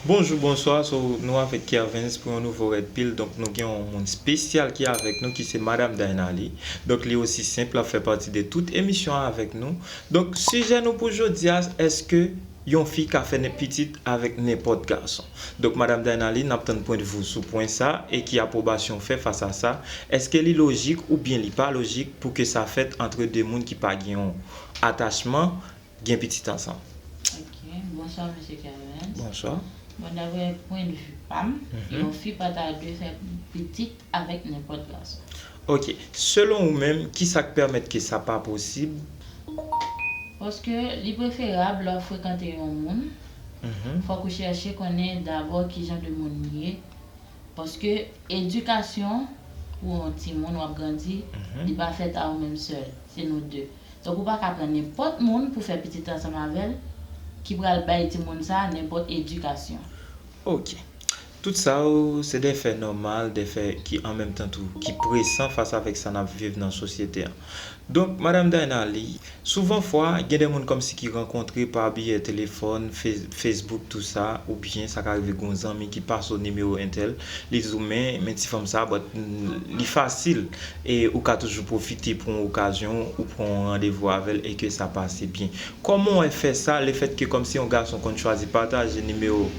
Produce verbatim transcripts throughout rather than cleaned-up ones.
Bonjou, bonswa, so nou avèk Kervens pou yon nouvo Red Pill. Donk nou gen yon moun espesyal ki avèk nou ki se Madam Dainalie. Donk li osi senp, l ap fè pati de tout emisyon an avèk nou. Donk sijè nou pou jodi a, èske yon fi ka fè pitit avèk nenpòt gason? Donk Madam Dainalie, n ap tann pwendvi w sou pwen sa e ki apwobasyon w fè fas a sa. Èske li lojik oubyen li pa lojik pou ke sa fèt antre de moun ki pa gen yon atachman, gen pitit ansanm? Ok, bonswa mesye Kervens. Bonswa. Bon, daprè pwendvi pa m, yon fi pa ta dwe fè pitit avèk nenpòt gason. Ok, selon ou menm, kisa k pèmèt ke sa pa posib? Paske li preferab lè w ap frekante yon moun, fòk ou chèche konnen dabò ki jan de moun li ye. Paske edikasyon pou yon timoun w ap grandi, li pa fèt a ou menm sèl, se nou de. Donk ou pa ka pran nenpòt moun pou fè pitit ansanm avè l, ki pral bay timoun sa a nenpòt edikasyon. Ok. Tout sa yo, se de fè nòmal, de fè ki an menm tan tou, ki presan fas avèk sa n ap viv nan sosyete an. Donk, Madam Dainalie, souvan fwa, gen de moun kòmsi ki rankontre pa biyè telefòn, Face-, Facebook, tou sa, oubyen sa ka rive gen yon zanmi ki pase w nimewo entèl, li di w, men, men ti fanm sa, but, mm, li fasil, e ou ka toujou pwofite pran yon okazyon, ou pran yon randevou avè l, e ke sa pase byen. Kòman w wè fè sa, lefètke kòmsi yon gason konn chwazi pataje nimewo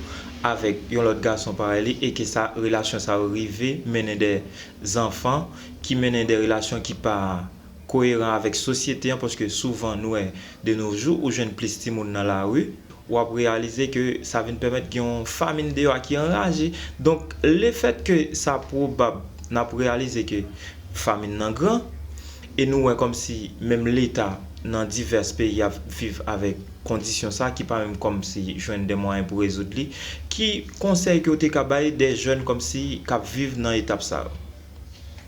avèk yon lòt gason parèy li, e ke sa, relasyon sa yo rive mennen de zanfan, ki mennen de relasyon ki pa koyeran avèk sosyete an, paske souvan nou wè de nos jours ou jwenn plis timoun nan lari, w ap reyalize ke sa vin pèmèt gen yon famin deyò a ki anraje. Donk, lefètke sa pwobab, n ap reyalize ke famin nan gran, e nou wè kòmsi menm Leta nan divès peyi ap viv avèk kondisyon sa ki pa menm kòmsi jwenn de mwayen pou rezoud li. Ki konsèy ke w te ka bay de jèn kòmsi k ap viv nan etap sa yo?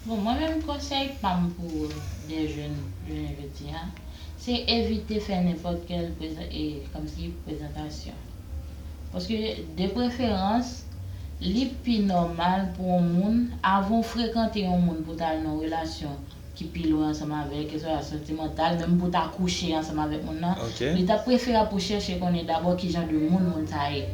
Bon, mwen menm konsèy pa m pou de jèn jounen jodi a, se evite fè nenpòt kèl prezan-, e, kòmsi prezantasyon. Paske de preferans, li pi nòmal pou yon moun, avan w frekante yon moun pou w ta al nan relasyon ki pi lwen ansanm avè l, keswa santimantal, menm pou w ta kouche ansanm avèk moun nan, li t ap preferab pou w chèche konnen dabò ki jan de moun moun sa ye.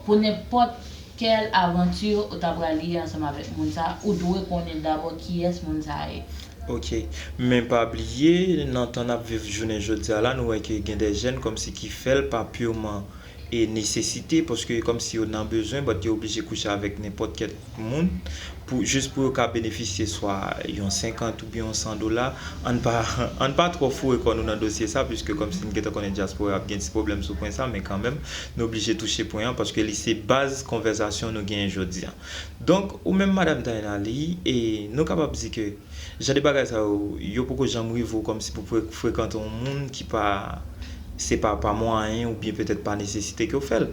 Pou nenpòt kèl avanti ou ta pral ye ansanm avèk moun sa, ou dwe konnen dabò kiyès moun sa ye. Ok. Men pa bliye, nan tan n ap viv jounen jodi a la, nou wè ke gen de jèn kòmsi ki fè l pa piman e nesesite, paske kòmsi yo nan bezwen, but yo oblije kouche avèk nenpòt kèt moun, pou, jis pou yo ka benefisye swa yon senkant oubyen yon san dola. Ann pa, ann pa twò foure kò nou nan dosye sa, piske kòmsi n gentan konnen dyaspora ap gen ti pwoblèm sou pwen sa, men kanmenm, nou oblije touche pwen an, paske li se baz konvèsasyon nou genyen jodi a. Donk, ou menm, Madam Dainalie, e nou kapab di ke jan de bagay sa yo, yo poko janm rive w kòmsi pou fre-, frekante yon moun ki pa, se pa, pa mwayen oubyen petèt pa nesesite ke w fè l.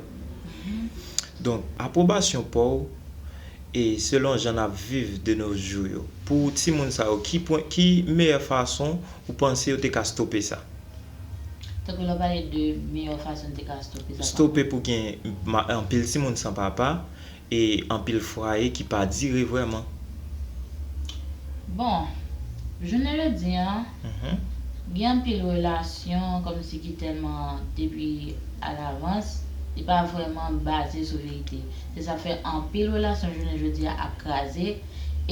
Donk, apwobasyon pa w, e selon jan n ap viv de nos jours yo, pou timoun sa yo, ki pwen, ki meyè fason ou panse yo te ka stope sa? Tankou lè w pale de meyè fason te ka stope sa, stope pou gen ma-, anpil timoun san papa, e anpil fwaye ki pa dire vrèman. Bon, jounen jodi a, gen anpil relasyon kòmsi ki tèlman depi alavans, li pa vrèman baze sou verite. Se sa fè anpil relasyon jounen jodi a ap kraze.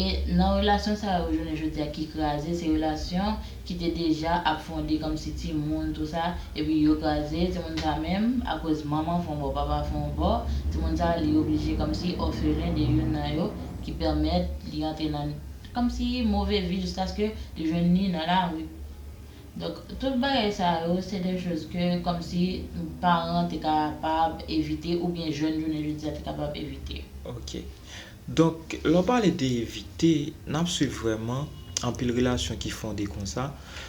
E nan relasyon sa yo jounen jodi a ki kraze, se relasyon ki te deja ap fonde kòmsi timoun, tou sa, epi yo kraze timoun sa menm, akoz manman fè yon bò, papa fè yon bò, timoun sa, li oblije kòmsi òfelen de youn nan yo, ki pèmèt li antre nan, kòmsi move vi jiskaske li jwenn li nan lari. Donk, tout bagay sa yo, se de choz ke kòmsi paran te kapab evite, oubyen jèn jounen jodi a te kapab evite. Ok. Donk, lè w pale de evite, n ap swiv vrèman anpil relasyon ki fonde konsa.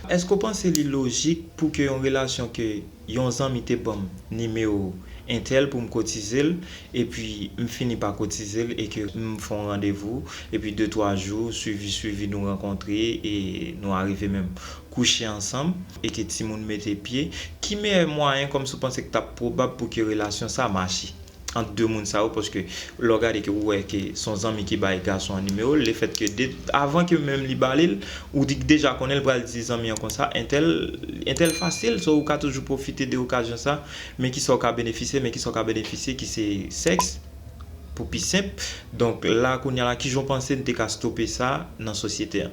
Èske w panse li lojik pou ke yon relasyon ke yon zanmi te ban m nimewo entèl pou m kotize l, epi m fini pa kotize l e ke m fè yon randevou, epi de twa jou, swivi, swivi, nou rankontre e nou arive menm kouche ansanm e ke timoun mete pye, ki meyè mwayen kòmsi w panse k t ap pwobab pou ke relasyon sa mache ant de moun sa yo, paske lè w gade ke ou wè ke se yon zanmi ki bay gason an nimewo l, lefètke de, avan ke menm li ba li l, ou di, deja konnen l pral di zanmi an konsa, entèl, entèl fasil, so ou ka toujou pwofite de okazyon sa, men kisa w ka benefisye, men kisa w ka benefisye, ki se sèks, Pou pi senp. Donk la kounye a la, kijan w panse n te ka stope sa nan sosyete a?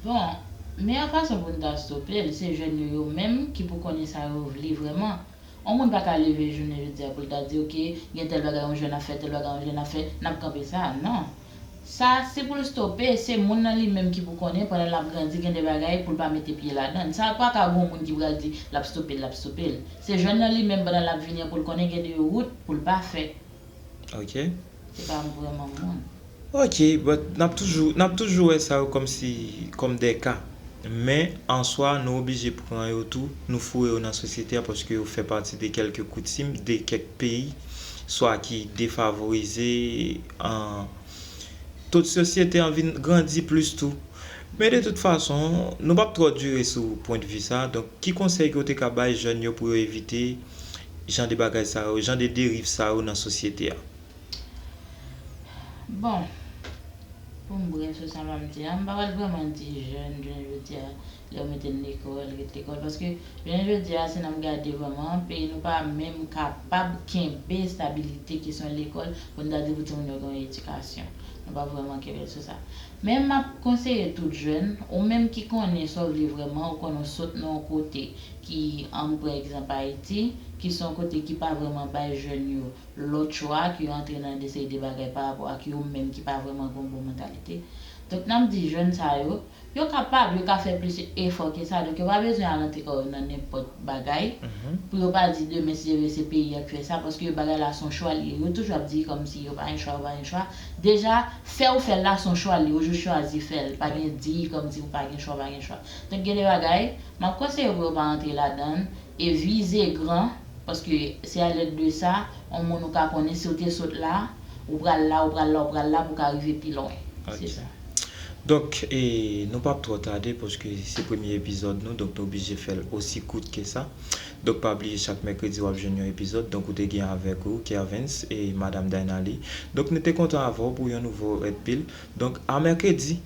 Bon, meyè fason pou n ta stope l, se jèn yo yo menm ki pou konnen sa yo vle vrèman. Yon moun pa ka leve jounen jodi a pou l ta di, oke, gen tèl bagay yon jèn ap fè, tèl bagay yon jèn ap fè, n ap kanpe sa. Non. Sa, se pou l stope, se moun nan li menm ki pou konnen pandan l ap grandi, gen de bagay pou l pa mete pye ladan l. Sa pa ka gon moun ki pral di l ap stope l, l ap stope l. Se jèn nan li menm pandan l ap vini an pou l konnen gen de wout pou l pa fè. Ok. Se pa vrèman moun. Ok, but n ap toujou, n ap toujou wè sa yo kòmsi, kòm de ka. Men, an swa, nou oblije pran yo tou, nou foure yo nan sosyete a, paske yo fè pati de kèlke koutim de kèk peyi, swa ki defavorize, an, tout sosyete an vin grandi plis tou. Men de tout fason, nou p ap twò dire sou pwendvi sa. Donk, ki konsèy ke w te ka bay jèn yo pou yo evite jan de bagay sa yo, jan de deriv sa yo nan sosyete a? Bon, pou m brèf sou sa m ap di a, m pa pral vrèman di jèn, jèn jodi a, lè yo mete l lekòl, ret lekòl. Paske jèn jodi a, si n ap gade vrèman, peyi nou pa menm kapab kenbe estabilite kesyon lekòl pou n ta di pou timoun yo gen yon edikasyon. Nou pa vrèman kenbe l sou sa. Men m ap konseye tout jèn, ou menm ki konnen sa w vle vrèman, ou konnen w sot nan yon kote ki, ann pran egzanp Ayiti, ki se yon kote ki pa vrèman bay jèn yo lòt chwa, ke yo antre nan de seri de bagay pa rapò ak yo menm ki pa vrèman gen yon bon mantalite. Donk, n ap di jèn sa yo, yo kapab, yo ka fè plis efò ke sa. Donk, yo pa bezwen al antre kò yo nan nenpòt bagay. Pou yo pa di demen, si Dye vle, se peyi a ki fè sa, paske bagay la se yon chwa li ye. Yo toujou ap di kòmsi yo pa gen chwa, yo pa gen chwa. Deja, fè ou fè l la se yon chwa li ye, ou jis chwazi fè l. Pa gen di kòmsi ou pa gen chwa, ou pa gen chwa. Donk, gen de bagay, m ap konseye yo pou yo pa antre ladan l e vize gran, paske se alèd de sa, yon moun ou ka konnen si w te sot la, ou pral la, ou pral la, ou pral la pou w ka rive pi lwen. Se sa. Donk, e, nou p ap twò tade paske se premye epizòd nou, donk nou oblije fè l osi kout ke sa. Donk, pa bliye chak mèkredi w ap jwenn yon epizòd. Donk, ou te gen avèk ou, Kervens e Madam Dainali. Donk, nou te kontan avè w pou yon nouvo Red Pill. Donk, a mèkredi!